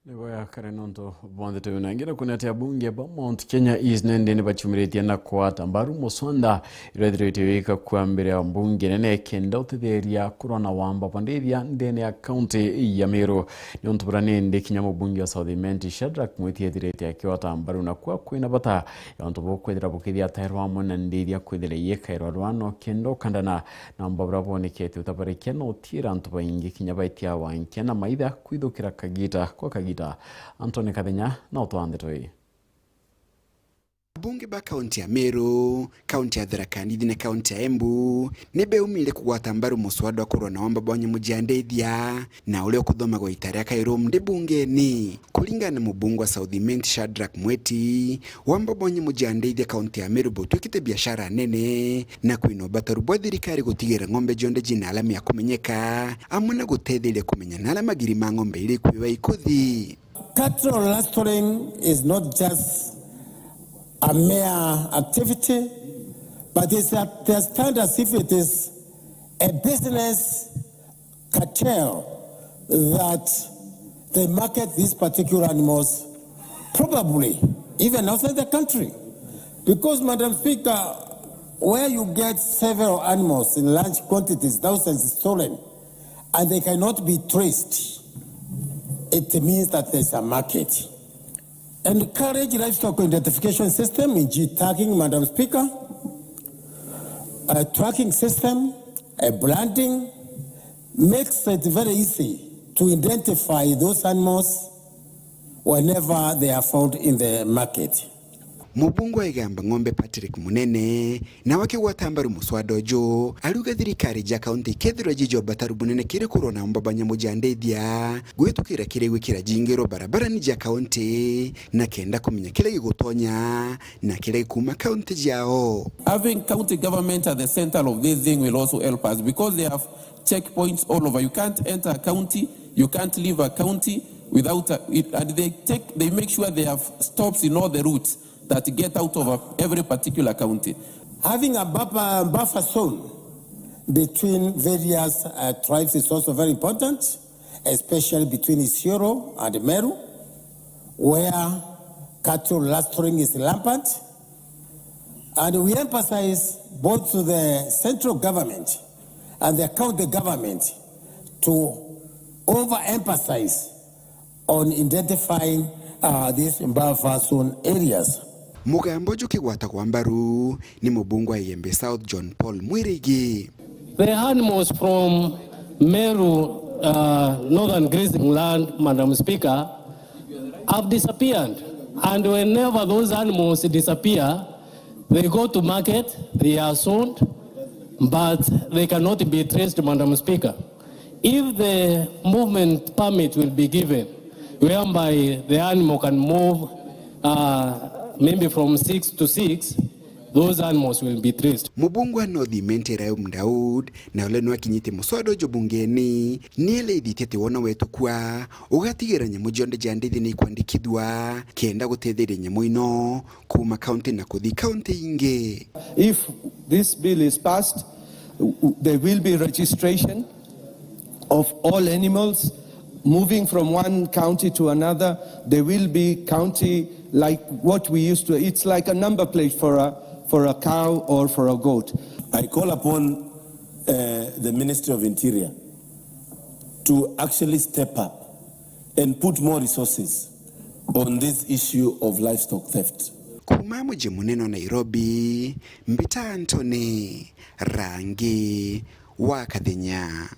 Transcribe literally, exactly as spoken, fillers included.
Ni bwega kare nontu bonthe twi na ngina kwina ati abunge ba Mount Kenya East nende ni baciumiritie na kwata mbaru muswanda iria ithirite yika kwa mbere ya mbunge nene kenda utetheria kurwa na wamba bwa ndithia ndene ya kaunti ya Meru. Ni untu bura nindi kinya mubunge wa South Imenti Shadrack Mwiti ethirite akiwata mbaru na kwa kwina bata ya untu bukwithira bukithia tairwa amwe na ndithia kwithira iyikairwa rwano kenda ukandana na wamba bura bwonekete utabarikia na utiira antu baingi kinya baitia wankia na maitha kwithukira kagita kwa kagita. Anthony Kathenya na utwaa ndeto ii. Abunge ba kaunti ya Meru, kaunti ya Tharaka Nithi na kaunti ya Embu ni beumire kugwata mbaru muswada wa kurwa na wamba bwa nyamu cia ndithia na uria ukuthomagwa ita ria kairu ndi bungeni. Kuringana na mubunge wa South Imenti Shadrack Mwiti, wamba bwa nyamu cia ndithia kaunti ya Meru butwikite biashara nene na kwina ubataru bwa thirikari gutigira ng'ombe cionthe cina alama ya kumenyeka amwe na gutetheria kumenya na ala magiri ma ng'ombe iria ikwiwa ikuthi. Cattle rustling is not just a mere activity, but it's a, they stand as if it is a business cartel that they market these particular animals, probably even outside the country. Because, Madam Speaker, where you get several animals in large quantities, thousands stolen, and they cannot be traced, it means that there's a market. Encourage livestock identification system in G tagging, Madam Speaker. A tracking system, a branding makes it very easy to identify those animals whenever they are found in the market. Mubunge wa Igamba Ng'ombe Patrick Munene nawe akigwata mbaru muswada uju, ariuga thirikari ja kaunti ikethirwa ji ja ubataru bunene kiri kurwa na wamba bwa nyamu ja ndithia, gwitukira kiri gwikira jingiro barabarani ja kaunti na kenda kumenya kiria gigutonya na kiria gikuuma kaunti jao. Having county government at the center of this thing will also help us because they have checkpoints all over. You can't enter a county, you can't leave a county without a, it, and they take, they make sure they have stops in all the routes that get out of a, every particular county. Having a buffer, buffer zone between various, uh, tribes is also very important, especially between Isiolo and Meru, where cattle rustling is rampant. And we emphasize both to the central government and the county government to overemphasize on identifying, uh, these buffer zone areas. Mugambo uju ukigwatagwa mbaru ni mubunge wa Igembe South John Paul Mwirigi. The animals from Meru, uh, Northern Grazing Land, Madam Speaker, have disappeared. And whenever those animals disappear, they go to market, they are sold, but they cannot be traced, Madam Speaker. If the movement permit will be given, whereby the animal can move, uh, maybe from six to six, those animals will be traced. Mubunge wa North Imenti Rayum Daud, na uria niwe akinyite muswada uju bungeni, ni erithitie ati wona wetukua, ugatigira nyamu cionthe cia ndithia ni ikwandikithua, kenda gutetheria nyamu ino kuuma kaunti na kuthi kaunti ingi. If this bill is passed, w-, w-, there will be registration of all animals moving from one county to another. There will be county like what we used to, it's like a number plate for a, for a cow or for a goat. I call upon, uh, the Ministry of Interior to actually step up and put more resources on this issue of livestock theft. Kuuma muji munene wa Nairobi, mbita Anthony Rangi wa Kathenya.